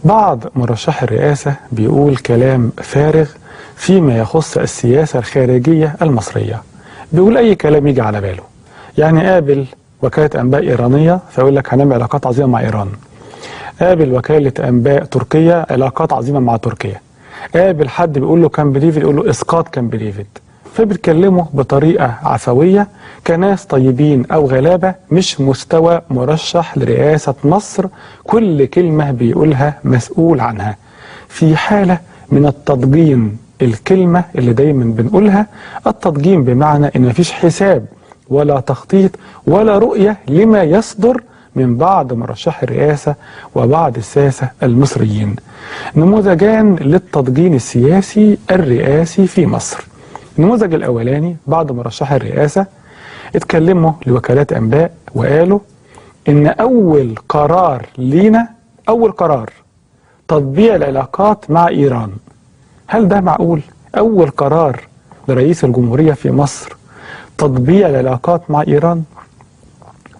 بعض مرشح الرئاسة بيقول كلام فارغ فيما يخص السياسة الخارجية المصرية، بيقول أي كلام يجي على باله. يعني قابل وكالة أنباء إيرانية فيقول لك هنعمل علاقات عظيمة مع إيران، قابل وكالة أنباء تركية علاقات عظيمة مع تركيا، قابل حد بيقول له كامب ديفيد يقول له إسقاط كامب ديفيد. فبيتكلموا بطريقة عفوية كناس طيبين أو غلابة، مش مستوى مرشح لرئاسة مصر كل كلمة بيقولها مسؤول عنها. في حالة من التضجين، الكلمة اللي دايما بنقولها التضجين، بمعنى إن مفيش حساب ولا تخطيط ولا رؤية لما يصدر من بعض مرشح الرئاسة وبعض الساسة المصريين. نموذجان للتضجين السياسي الرئاسي في مصر. النموذج الأولاني، بعض مرشح الرئاسة اتكلموا لوكالات أنباء وقالوا إن أول قرار لينا، أول قرار تطبيع العلاقات مع إيران. هل ده معقول؟ أول قرار لرئيس الجمهورية في مصر تطبيع العلاقات مع إيران؟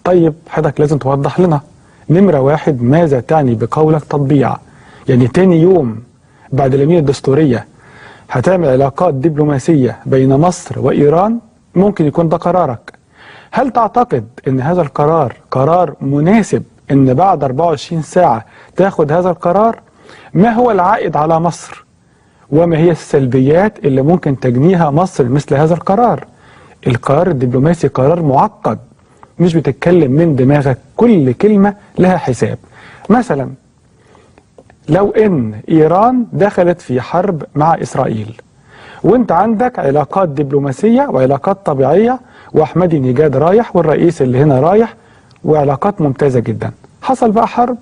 طيب حضرتك لازم توضح لنا نمرة واحد، ماذا تعني بقولك تطبيع؟ يعني تاني يوم بعد اليمين الدستورية هتعمل علاقات دبلوماسية بين مصر وإيران؟ ممكن يكون ده قرارك. هل تعتقد ان هذا القرار قرار مناسب ان بعد 24 ساعة تاخد هذا القرار؟ ما هو العائد على مصر؟ وما هي السلبيات اللي ممكن تجنيها مصر مثل هذا القرار؟ القرار الدبلوماسي قرار معقد، مش بتتكلم من دماغك، كل كلمة لها حساب. مثلا لو ان ايران دخلت في حرب مع اسرائيل وانت عندك علاقات دبلوماسية وعلاقات طبيعية، واحمدي نجاد رايح والرئيس اللي هنا رايح وعلاقات ممتازة جدا، حصل بقى حرب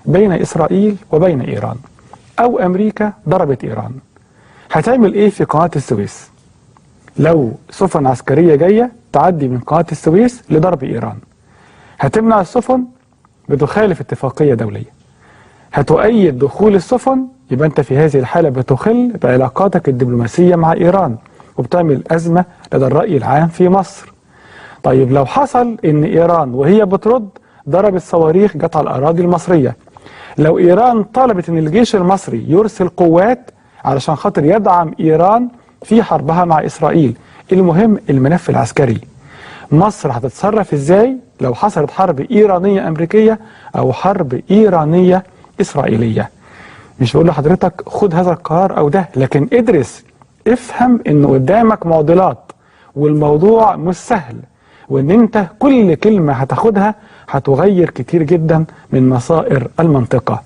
بين اسرائيل وبين ايران، او امريكا ضربت ايران، هتعمل ايه في قناة السويس؟ لو سفن عسكرية جاية تعدي من قناة السويس لضرب ايران، هتمنع السفن؟ بتخالف اتفاقية دولية. هتؤيد دخول السفن؟ يبقى انت في هذه الحالة بتخل بعلاقاتك الدبلوماسية مع إيران وبتعمل أزمة لدى الرأي العام في مصر. طيب لو حصل ان إيران وهي بترد ضربت صواريخ جت على الأراضي المصرية، لو إيران طلبت ان الجيش المصري يرسل قوات علشان خاطر يدعم إيران في حربها مع إسرائيل، المهم الملف العسكري، مصر هتتصرف ازاي لو حصلت حرب إيرانية أمريكية أو حرب إيرانية إسرائيلية؟ مش بقول لحضرتك خد هذا القرار أو ده، لكن ادرس، افهم إن قدامك معضلات والموضوع مش سهل، وإن أنت كل كلمة هتاخدها هتغير كتير جدا من مصائر المنطقة.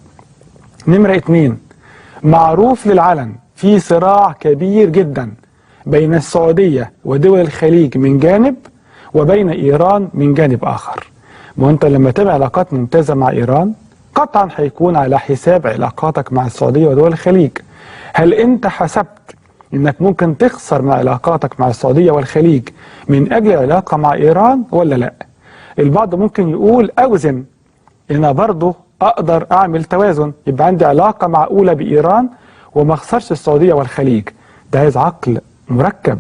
نمرة 2، معروف للعلن في صراع كبير جدا بين السعودية ودول الخليج من جانب وبين إيران من جانب آخر. وأنت لما تبقى علاقات ممتازة مع إيران قطعا هيكون على حساب علاقاتك مع السعودية ودول الخليج. هل انت حسبت انك ممكن تخسر من علاقاتك مع السعودية والخليج من اجل العلاقة مع ايران ولا لا؟ البعض ممكن يقول اوزن، انا برضو اقدر اعمل توازن، يبقى عندي علاقة معقولة بايران وما اخسرش السعودية والخليج. ده عايز عقل مركب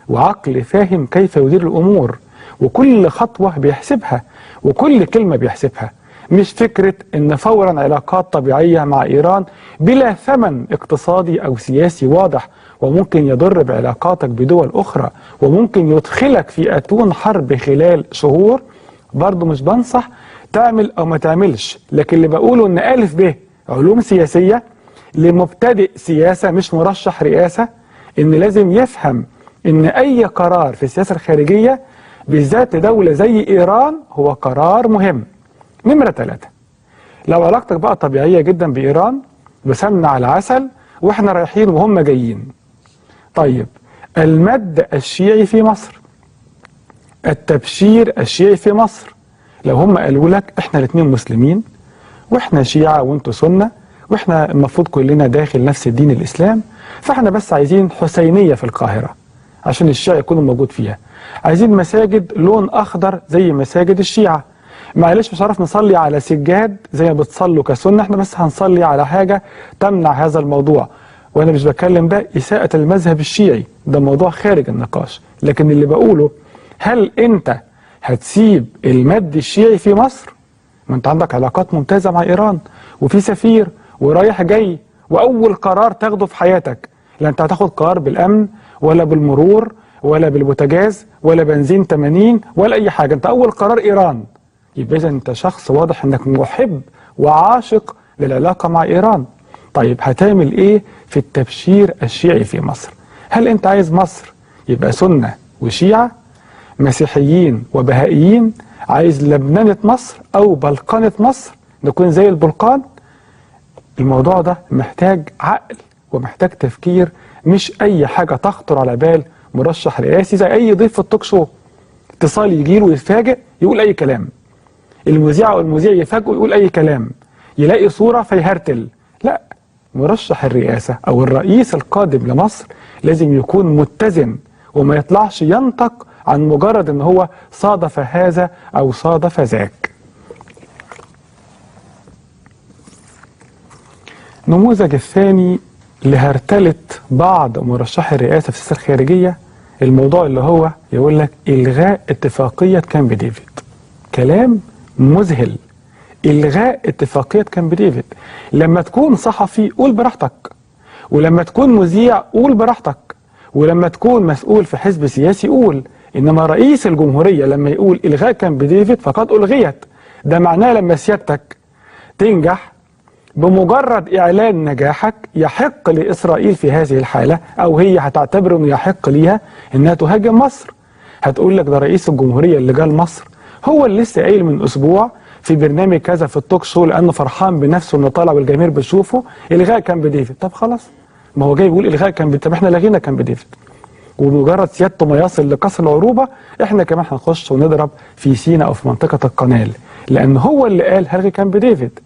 وعقل فاهم كيف يدير الامور، وكل خطوة بيحسبها وكل كلمة بيحسبها. مش فكرة ان فورا علاقات طبيعية مع ايران بلا ثمن اقتصادي او سياسي واضح، وممكن يضر بعلاقاتك بدول اخرى وممكن يدخلك في اتون حرب خلال شهور. برضو مش بنصح تعمل او ما تعملش، لكن اللي بقوله ان ألف ب علوم سياسية لمبتدئ سياسة مش مرشح رئاسة، ان لازم يفهم ان اي قرار في السياسة الخارجية بالذات لدولة زي ايران هو قرار مهم. نمرة 3، لو علاقتك بقى طبيعية جدا بإيران بسمنة على عسل واحنا رايحين وهم جايين، طيب المد الشيعي في مصر، التبشير الشيعي في مصر، لو هم قالوا لك احنا الاثنين مسلمين واحنا شيعة وانتوا سنة واحنا المفروض كلنا داخل نفس الدين الإسلام، فاحنا بس عايزين حسينية في القاهرة عشان الشيعة يكونوا موجود فيها، عايزين مساجد لون أخضر زي مساجد الشيعة، معلش مش عارف نصلي على سجاد زي ما بتصلوا كسنة، احنا بس هنصلي على حاجة تمنع هذا الموضوع. وانا مش بتكلم ده إساءة المذهب الشيعي، ده موضوع خارج النقاش، لكن اللي بقوله هل انت هتسيب المد الشيعي في مصر؟ ما انت عندك علاقات ممتازة مع إيران وفي سفير ورايح جاي، وأول قرار تاخده في حياتك، لا أنت هتاخد قرار بالأمن ولا بالمرور ولا بالبوتاجاز ولا بنزين 80 ولا أي حاجة، أنت أول قرار إيران. يبقى إذا أنت شخص واضح أنك محب وعاشق للعلاقة مع إيران. طيب هتعمل إيه في التبشير الشيعي في مصر؟ هل أنت عايز مصر يبقى سنة وشيعة، مسيحيين وبهائيين؟ عايز لبنانة مصر أو بلقنة مصر، نكون زي البلقان؟ الموضوع ده محتاج عقل ومحتاج تفكير، مش أي حاجة تخطر على بال مرشح رئاسي زي أي ضيف في التوك شو، اتصال يجيله ويتفاجئ يقول أي كلام، المذيع أو المذيع يفاجئه يقول أي كلام، يلاقي صورة فيهرتل. لا، مرشح الرئاسة أو الرئيس القادم لمصر لازم يكون متزن وما يطلعش ينطق عن مجرد ان هو صادف هذا او صادف ذاك. النموذج الثاني لهرتلة بعض مرشحي الرئاسة في السياسة الخارجية، الموضوع اللي هو يقول لك إلغاء اتفاقية كامب ديفيد. كلام مذهل، إلغاء اتفاقية كامب ديفيد. لما تكون صحفي قول براحتك، ولما تكون مذيع قول براحتك، ولما تكون مسؤول في حزب سياسي قول، إنما رئيس الجمهورية لما يقول إلغاء كامب ديفيد فقد ألغيت. ده معناه لما سيادتك تنجح بمجرد إعلان نجاحك يحق لإسرائيل في هذه الحالة، أو هي هتعتبر أنه يحق ليها أنها تهاجم مصر. هتقول لك ده رئيس الجمهورية اللي جه لمصر هو اللي لسه قايل من أسبوع في برنامج كذا في التوك شو لأنه فرحان بنفسه إنه طالع والجماهير بتشوفه إلغاء كامب ديفيد. طب خلاص، ما هو جاي بيقول إلغاء كامب، طب إحنا لغينا كامب ديفيد، ومجرد سيادته ما يصل لقصر العروبة إحنا كمان هنخش ونضرب في سيناء أو في منطقة القنال، لأن هو اللي قال هلغي كامب ديفيد.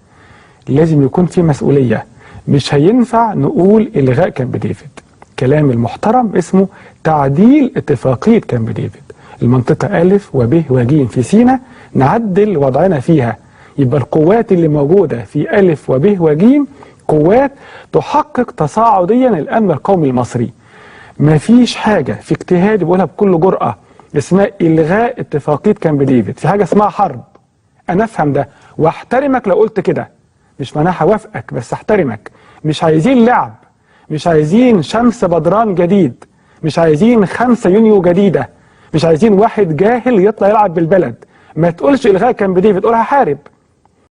لازم يكون في مسؤولية، مش هينفع نقول إلغاء كامب ديفيد. كلام المحترم اسمه تعديل اتفاقية كامب ديفيد. المنطقة ألف وب وج في سيناء نعدل وضعنا فيها، يبقى القوات اللي موجودة في ألف وب وج قوات تحقق تصاعديا الأمن القومي المصري. مفيش حاجة في اجتهاد بقولها بكل جرأة اسمها إلغاء اتفاقية كامب ديفيد. في حاجة اسمها حرب، أنا أفهم ده وأحترمك لو قلت كده، مش معناها هوافقك بس احترمك. مش عايزين لعب، مش عايزين شمس بدران جديد، مش عايزين 5 يونيو جديدة، مش عايزين واحد جاهل يطلع يلعب بالبلد. ما تقولش إلغاء كامب ديفيد، قول هحارب.